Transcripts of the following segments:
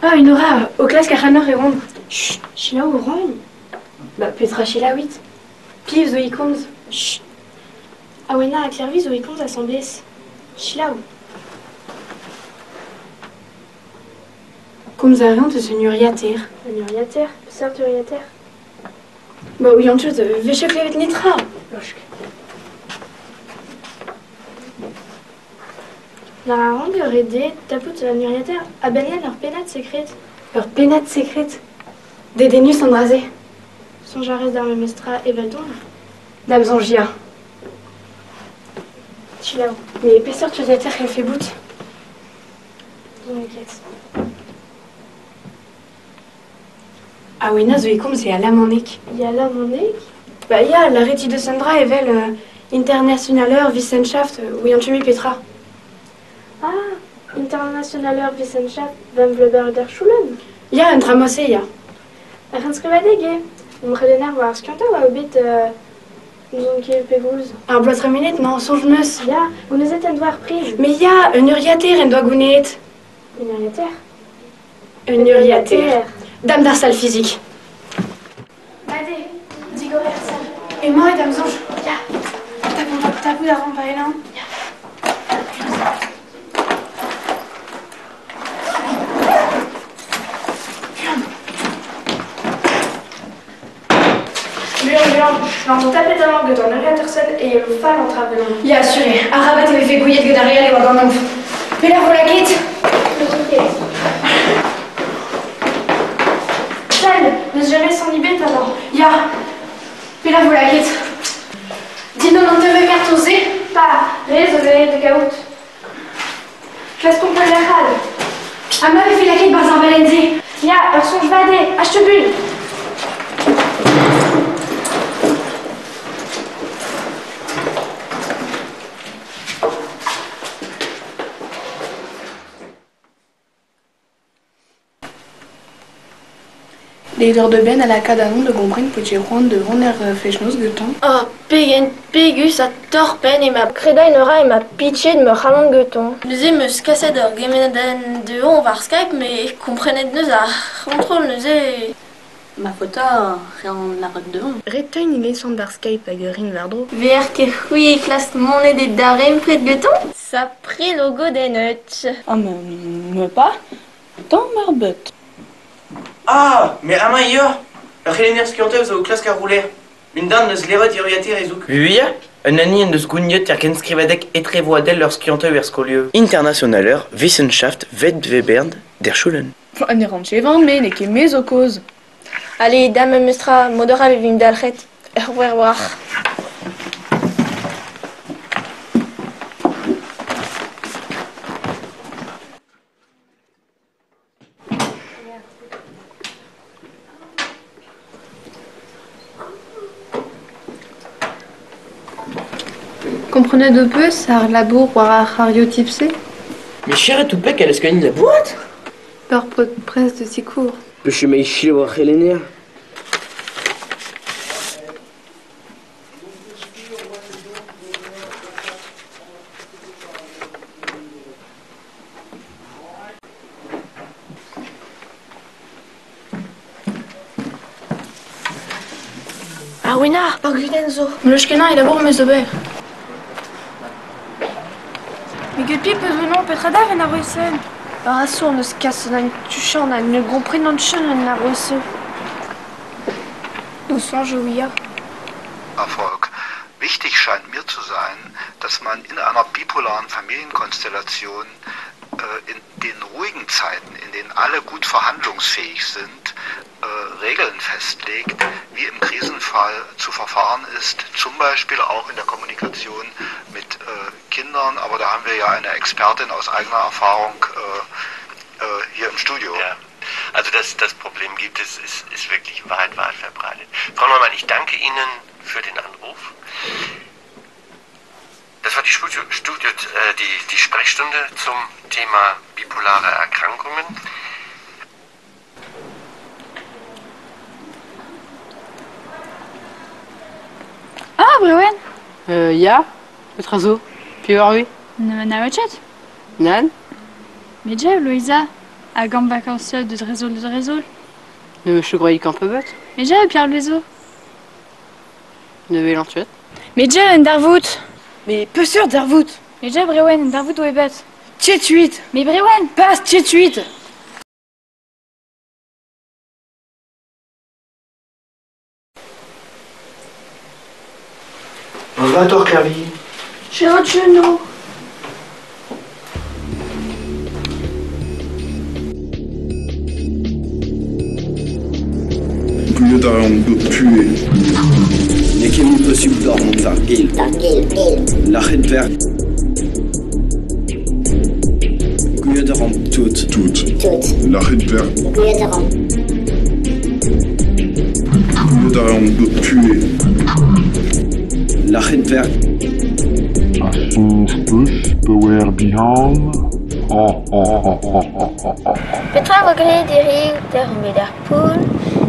Ah, Enora, o klask ac'hanoc'h e oan. Chut, selaou ran. Ba, petra selaouit? Piv zo e komz? Chut. Awena ha Klervi zo e komz asambles. Selaou. Komz a reont eus un uriater. Un uriater? Peseurt uriater? Ba, ouian ket, 'vije klevet netra. Losk. War a ran eo ret dezhe tapout un uriater a-benn lenn ur pennad sekred. Ur pennad sekred? Dedennus an dra-se. Soñj a rez d'ar memes tra eveldon? Da'm soñj ya. Selaou. Mais peseurt uriater c'hellfe bout? N'on ket. Awena zo e komz e alamaneg. E alamaneg? Ba ya, lâret he deus un dra evel Internationaler Wissenschaft, ouian ket mui petra. Ah, Internationaler Wissenschaft beim der Schulen? Ya, un dra mod-se, ya. Ar c'henskrivadeg eo. Hon c'helenner war ar skiantoù a oa bet n'ouzon ket pegoulz. Ar bloaz tremenet, non, soñj 'm eus. Ya, gounezet en doa ar priz. Mais ya, un uriater en doa gounezet. Un uriater? Un uriater. Dam d'ar sal fizik. Made, digor er sal. Emañ e da'm soñj. Ya. Tapout, tapout a ran paellañ. Ya. Buan, buan, war tapet amañ gant an uriater-sen e yelo fall an traoù ganeomp. Ya, sur eo. Arabat e vefe gouiet gant ar re all e oa ganeomp. Pelec'h vo lakaet? N'ouzon ket. Sell, n'eus james son ebet amañ. Ya, pelec'h vo lakaet? Dindan an teurel kartoñ-se? Pa, re zo deuet da gaout. Klaskomp ul lec'h all. Ha ma vefe lakaet 'barzh ar valenn-se? Ya, ur soñj vat eo. Achte buan. Deuet de benn a lakaat anon da gompren peogwir c'hoant da vont er fest-noz gantañ. Oh, pegen pegus ha torr-penn ema kredañ a ra ema pitchet ma c'halon gantañ. Neuze 'm eus kaset ur gemennadenn dezhañ war Skype met komprenet 'neus ar c'hontrol neuze. Ma faota rean lâret dezhañ. Ret-tein ivez d'ar Skype hag ur rin war-dro. Ver ket c'hwi e klask monet e darempred gantañ? Sapre logodennet. Ah, me pas. Tamm ar beut. Ah, mais amañ eo Ur c'helenner skiantel zo o klask ar rouler. Un darn eus levret uriater e zoug. Muiañ, un hini en deus gouniet er genstrivadeg etrevoadel ur skianteù er skolioù. Internationaler Wissenschaft Wettbewerb der Schulen. Ne ran ket van, me n'eo ket me zo kaoz. Allez, dam memes tra, mod all e vimp dalc'het. Ur war. Komprenet ho peus ar labour war ar c'harioù-tip-se? Mais cher tout pek a la boîte. Ur paotr prest da sikour. Pechu mei selaou ar c'helenner. Arwena, ur gudenn zo. N'eus ket e labour 'm eus d'ober. Mais get piv peus venant petra da en arouezenn? Ur asour n'eus kaset an tuchant ha ne gomprenan ket an arouezenn. O soñj eo ya. Erfolg. Wichtig scheint mir zu sein, dass man in einer bipolaren Familienkonstellation in den ruhigen Zeiten, in denen alle gut verhandlungsfähig sind, Regeln festlegt, wie im Krisenfall zu verfahren ist, zum Beispiel auch in der Kommunikation mit Kindern. Aber da haben wir ja eine Expertin aus eigener Erfahrung hier im Studio. Ja. Also das, das Problem gibt es, ist, ist wirklich weit, weit verbreitet. Frau Neumann, ich danke Ihnen für den Anruf. Das war die, Studio, Studio, die, die Sprechstunde zum Thema bipolare Erkrankungen. Ah, Brewen! Ya, petra zo? Piv oc'h-c'hwi? Na ket? Nann. Met Jeff, Loeiza, A gant vakansia de drezol de drezol. Ne me groei kampebet. Mais ja, Pierre Lezo. Ne velan tuet. Mais ja, un darvout. Mais peu sûr darvout. Mais ja, Brewen, un darvout oe bet. Tchétuit. Mais Brewen. Pas tchétuit. Va toi, Clervie. J'ai un genou. Puer. N'eo ket mui posubl d'or mont war gil. Lac'het ver. Gouiet a ran tout. Tout. Lac'het ver. Gouiet a ran. Gouiet a ran puer. Lac'het ver. A soñj peus pewer bihan. Petra vo graet hiziv d'ar ar poul.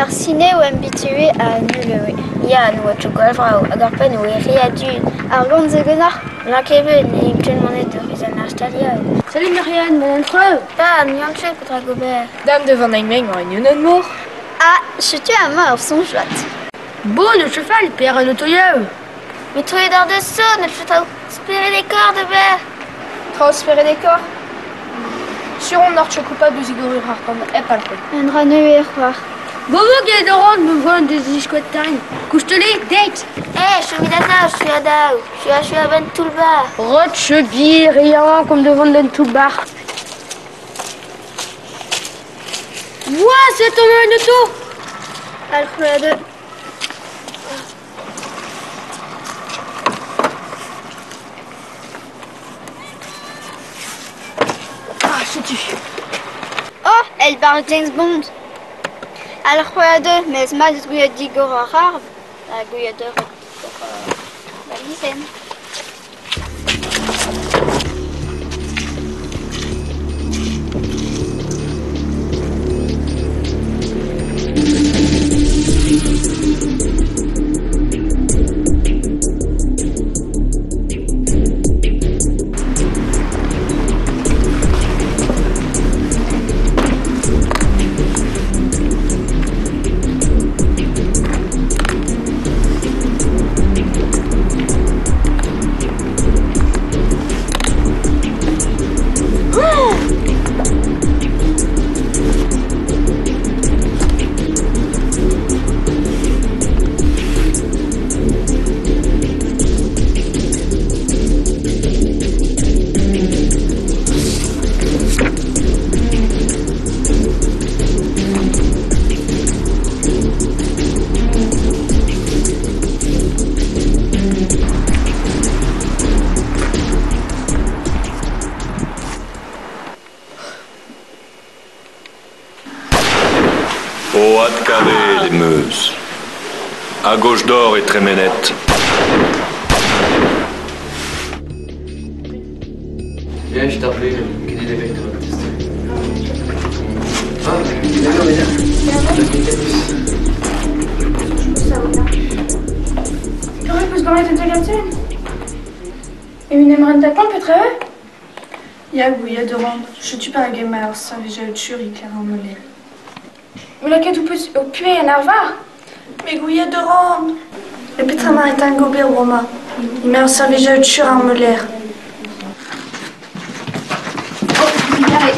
Ar sine o habitué a nulewe. Ya, no oa gwall vrav, hag ar penn oe re a dud. Ar gant zo ganeoc'h? N'an ket bet, ne implij manet ur eus an ar staliañ. Salut Marianne, manan treu. Pa, n'yan ket petra gober. Dame de Van Eyck en un mor. Ah, setu amañ ur soñj vat. Bon, le cheval, per an otoioù. Mais troet d'ar de son, ne transférer des corps de ber. Transférer des corps. Sur on nord coupable de zigorur ar gant hep alcool. Un dra nevez c'hoar. Bobo get oran me voan des iskoat-tarn. Kouchtele, date. Eh, je suis data, je suis adaou. Je suis à ben tout le bar. Rot chebi, rien comme devant den tout le bar. Ouah, c'est tombé un auto. Alfred. Ah, setu. Oh, elle parle James Bond. Al c'hwea mez mat eus gouiet digor ar arv, ha gouiet ur valizenn. O adkavet em eus. A gauche d'or et tremenet. Viens, je t'appelle, quel est l'évêque de Baptiste? Ah, d'accord, mais Comment peus ganet un tagatun? E un emren tapan petra eo? Ya gouiet de ran, setu par gamer ar servij tchur e an mele. Vous laquette au puer en arvar? Mais gouiet de ran. E petra maret an gober Roma. Il m'a servij tchur ar meler. Oh, il a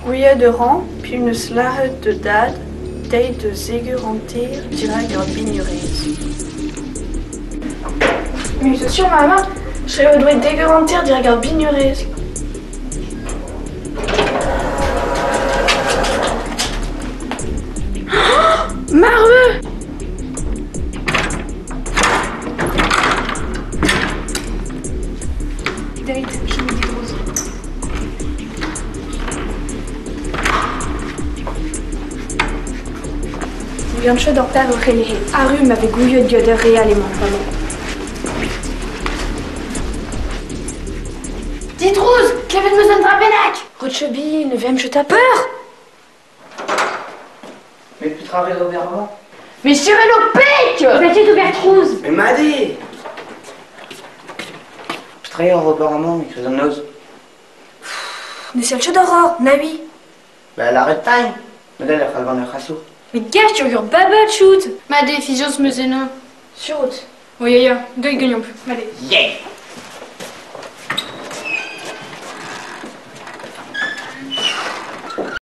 Gouiet de ran, puis une slaret de dad, deit de zegur antir dirag ar bignurez. Mais c'est sûr, maman, je dois dégueu antir dirag ar bignurez. Oh, marveux! Date, je me dis rose. Biancho d'or père relé aru m'avait gouillé dieu de réellement vraiment. Dites Rose, klevet meus an dra bennak. Rochebi, ne vem je ta peur. Met petra rez ober amañ? Mais sur el pek! Mais tu ober trouz! Mais made! Petra eo ober amañ, e-kreiz an noz? Ne sell ket d'horror, navi. Ba, lâret time. Met al c'halvan ur c'hasour. Mais gach ur baba shoot! Ma décision me zeno. Sur route. Oui, ya, ya, deuil gagnamp. Allez. Yeah!